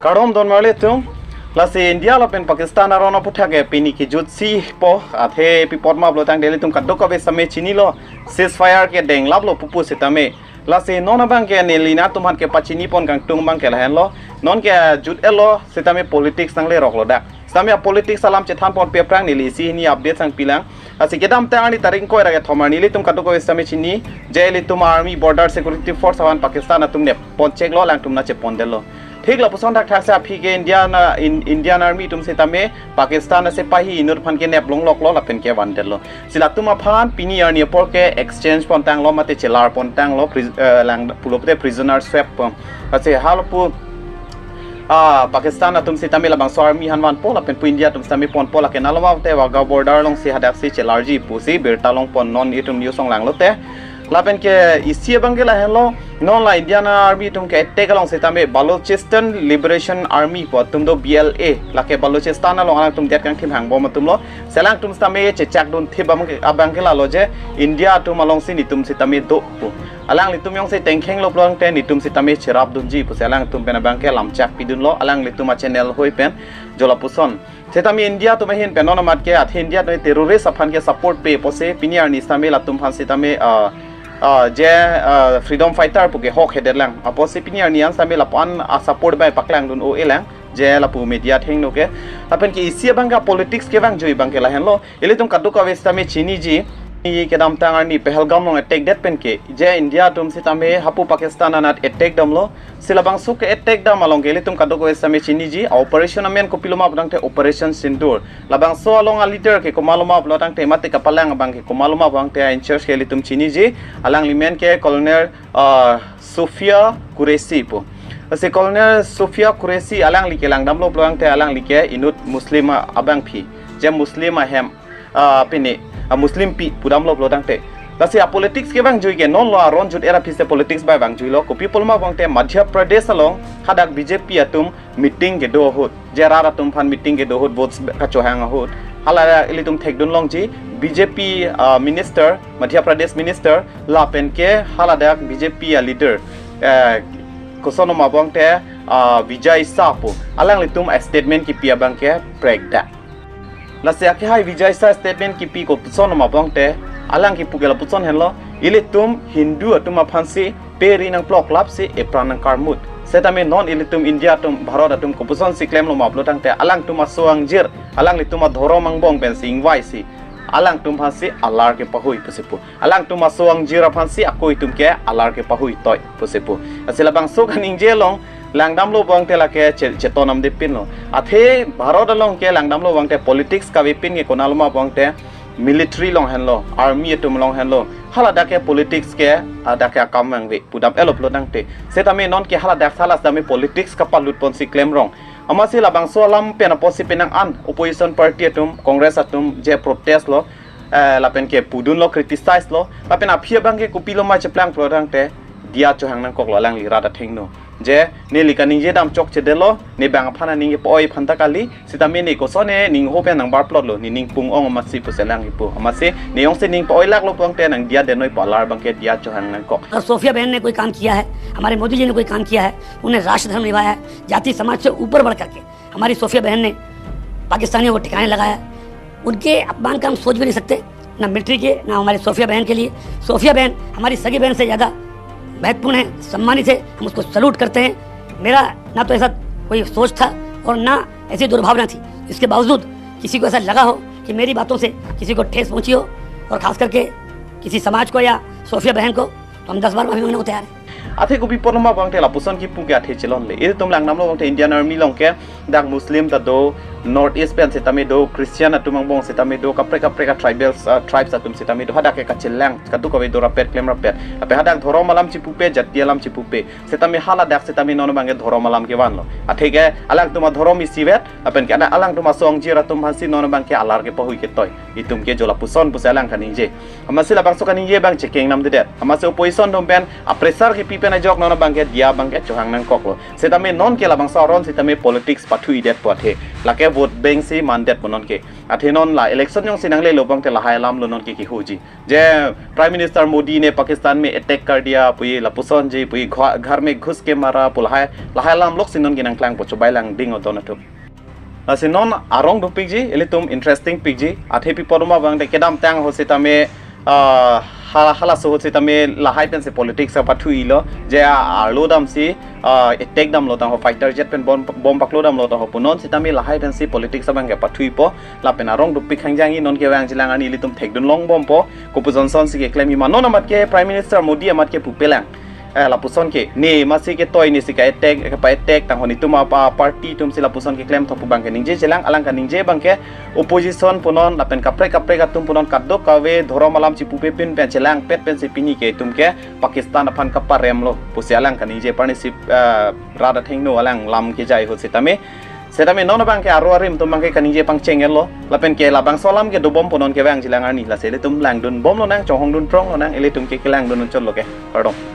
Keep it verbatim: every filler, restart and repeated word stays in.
Kardom don marli atum. Lasi India lapen Pakistan aron aphuthak ke pini kejutsi po, athe pi apot ma pulo tangte ilitum kadokave sitame chinilo, ceasefire ke denglaplo pupu sitame. Lasi non abang ke neli nangtum aphan kepachini pon kangtung abang ke lahenlo. Non ke jut-etlo sitame politics nangleroklo dak. Sitame a politics alam chethan ponpe aphrang neli isi hini update nangpilang. Lasi kedamtang arni tarik ingkoi ra kethom arni ilitum kadokave sitame chini, je ilitum army, border security force aphan Pakistan atum nep pon cheklo, alangtum nangchepondetlo. Thik lapuson thakthaksi aphi ke Indian, uh, in, Indian Army atum sitame Pakistan asepahi inut aphan ke nep longloklo lapen kevandetlo. Si latum aphan pini arni apor ke exchange pontanglo mate chelar pontanglo, pris-, uh, lang pulote prisoner swap po. Lasi halapu, ah, Pakistan atum sitame labangso army aphan vanpo lapen pu India atum sitame ponpo, lake nangloma te Wagah border alongsi hadaksi chelarji pusi birta longpon, non itum news along langlote. Lapen ke isi abang ke lahenlo, non la Indian Army atum ke attack along sitame Balochistan Liberation Army pu atum do, B L A, lake Balochistan along alangtum det kangthim hangbom atumlo. Si alangtum sitame chechakdun thip abang ke, abang ke lalo je India atum alongsi netum sitame do pu. Alanglitum jongsi tengkhenglo pulo tangte netum sitame cherapdunji pusi alangtum pen abang ke lamchak pidunlo, alanglitum a channel hoi pen jo lapuson. Sitame India atum ahin pen non amat ke athe India atum terrorist aphan ke support pe pusi pini arni sitame latum aphan sitame, ah, ah, je, ah, freedom fighter pu ke hok hedet lang. Apotsi pini arni an sitame lapu-an a support bai paklangdun o-e lang, je lapu media athengno ke. Lapen ke isi abang ke politics kevangjui abang ke lahenlo. Ilitum kadokave sitame chiniji, i kedamtang arni Pahalgam along attack det pen ke je India atum sitame hapu Pakistan anat attack damlo. Si labangso ke attack dam along ke ilitum kadokave sitame chiniji, a operation amen kopilo ma pulo tangte Operation Sindoor. Labangso along a leader ke komatlo ma pulo tangte mate kapalang abang ke komatlo ma pulo tangte a in charge ke ilitum chiniji, alangli men ke Colonel, ah, Sophia Qureshi pu. Si Colonel Sophia Qureshi alangli ke langdamlo pulo tangte alangli ke inut Muslim a-, abangpi, je Muslim ahem, ah, pini, ah, Muslimpi pudamlo pulo tangte. Lasi a politics kevangjui ke non lo aron jut-et aphi si politics bai vangjuilo. Kopi pulo ma pulo tangte Madhya Pradesh along hadak B J P atum meeting kedo ahut, je rat atum aphan meeting kedo ahut, votes kachohang ahut, hala ilitum thekdun longji, B J P, ah, minister, Madhya Pradesh minister lapen ke haladak B J P a leader, eh, koson ma pulo tangte, ah, Vijay Shah pu, alanglitum a statement kipi abang ke prekdak. Lasi akehai Vijay Shah statement kipi kopuson ma pulo tangte, alang kipu ke lapuson henlo, ilitum Hindu atum aphansi pe ri nangploklapsi epran nangkarmut. Setame non ilitum India atum, Bharat atum kopusonsi klemlo ma pulo tangte, alangtum aso angjir, alanglitum adhorom angbong pensi ingvaisi alangtum aphansi alar kepahui pusi pu. Alangtum aso angjir aphansi ako itum ke alar kepahui toi pusi pu. Lasi labangso kaningje along langdamlo pulo tangte lake che-, cheton amde pinlo. Athe Bharat along ke langdamlo pulo tangte politics kavepin ke konatlo ma pulo tangte military along henlo, army atum along henlo. Haladak ke politics ke, ah, dak ke akam vangve pudam-etlo pulo tangte. Setame non ke haladak hala sitame politics kapalut ponsi klemrong. Amatsi labangso alam pen apotsi penang an opposition party atum, Congress atum je protest lo, eh, lapen ke pudunlo, criticize lo, lapen aphi abang ke kopilo ma cheplang pulo tangte, diya chohang nangkoklo alangli rat athengno. Je neli kaningje dam chokchedetlo, ne bang aphan aning kepa-oi aphan ta kali, sitame ne kosonne ning ho pen nangbar plotlo, ne ning pung-ong amatsi pusi alang kipu. Amatsi ne jongsi ning pa-oi laklo pulo tangte nangdiya denoi pu alar abang ke diya chohang nangkok. अगर सोफिया बहन ने कोई काम किया है, हमारे मोदी जी ने कोई काम किया है, उन्होंने राष्ट्र धर्म निभाया है, जाति समाज से ऊपर बढ़ करके हमारी सोफिया बहन ने पाकिस्तानियों को ठिकाने लगाया है, उनके अपमान का हम सोच भी नहीं सकते, ना मिलिट्री के, ना हमारी सोफिया बहन के लिए। सोफिया बहन हमारी सगी बहन से ज़्यादा महत्वपूर्ण है, सम्मानित है, हम उसको सल्यूट करते हैं। मेरा ना तो ऐसा कोई सोच था और ना ऐसी दुर्भावना थी। इसके बावजूद किसी को ऐसा लगा हो कि मेरी बातों से किसी को ठेस पहुंची हो, और खास करके किसी समाज को या सोफिया बहन को, तो हम दस बार माफी मांगने को तैयार हैं। Athe kopi pulo ma pulo tangte lapuson kipu ke athe chelongle. Ilitum langdamlo pulo tangte Indian Army along ke dak Muslim ta do, North East pen sitame do, Christian atum angbong sitame do, kaprek kaprek a tribals, ah, tribes atum sitame do, hadak ke kachelang, kadokave do rapet klem rapet. Lapen hadak dhorom alam chipupe, jati alam chipupe. Sitame haladak sitame non abang ke dhorom alam kevanlo. Athe ke alangtum adhorom isivet, lapen ke ana alangtum aso angjir atum aphansi non abang ke alar kepahui ketoi. Itum ke jo lapuson pusi alang kaningje. Amatsi labangso kaningje abang chekeng namdedet. Amatsi opposition atum pen a pressure kipi pen ajok non abang ke diya abang ke chohang nangkoklo. Setame non ke labangso aron sitame politics pathu-idet pu athe. Lake vote bank si mandet pu non ke. Athe non la election jongsi nanglelo abang te lahai alam lo non ke kehoji. Je Prime Minister Modi ne Pakistan mein attack kar diya puji, lapusonji puji, ghua-, ghar mein ghus ke mara pu lahai, lahai alam lok si non ke nangklangpo, chobei lang ding o don atum. Lasi non arong dopikji, ilitum interesting pikji. Athe pi apot ma abang te kedamtang ho sitame, ah, hala, halaso ho sitame lahai pensi politics apathu-ilo. Je arlo damsi, ah, attack damlo tangho, fighter jet pen bom, bom paklo damlo tangho pu non sitame lahai pensi politics abang ke pathu-ipo. Lapen arong dopik hangjang-i non ke vangjilang arni, ilitum thekdun longbompo. Kopu jonsonsi keklemji ma, non amat ke Prime Minister Modi amat ke pupelang. Eh, lapuson ke, ne masi ketoi, ne si ka-attack, kapa-attack, tangho netum apa party atum si lapuson keklem thok pu abang ke ningjejelang, alang kaningje abang ke opposition pu non, lapen kaprek kaprek atum pu non, kadokave dhorom alam chipupe pin pen chelangpet pensi pini ke itum ke Pakistan aphan kaparemlo pusi alang kaningje, parni si, eh, rat athengno alang lam kejai ho sitame. Setame non abang ke aro arim atum abang ke kaningje pangcheng-etlo. Lapen ke labangso alam ke dobompo non ke vangjilang arni. Lasi ilitum langdunbom lonang, chonghongdun prong lonang, ilitum ke kelangdun unchotlo ke. Kardom.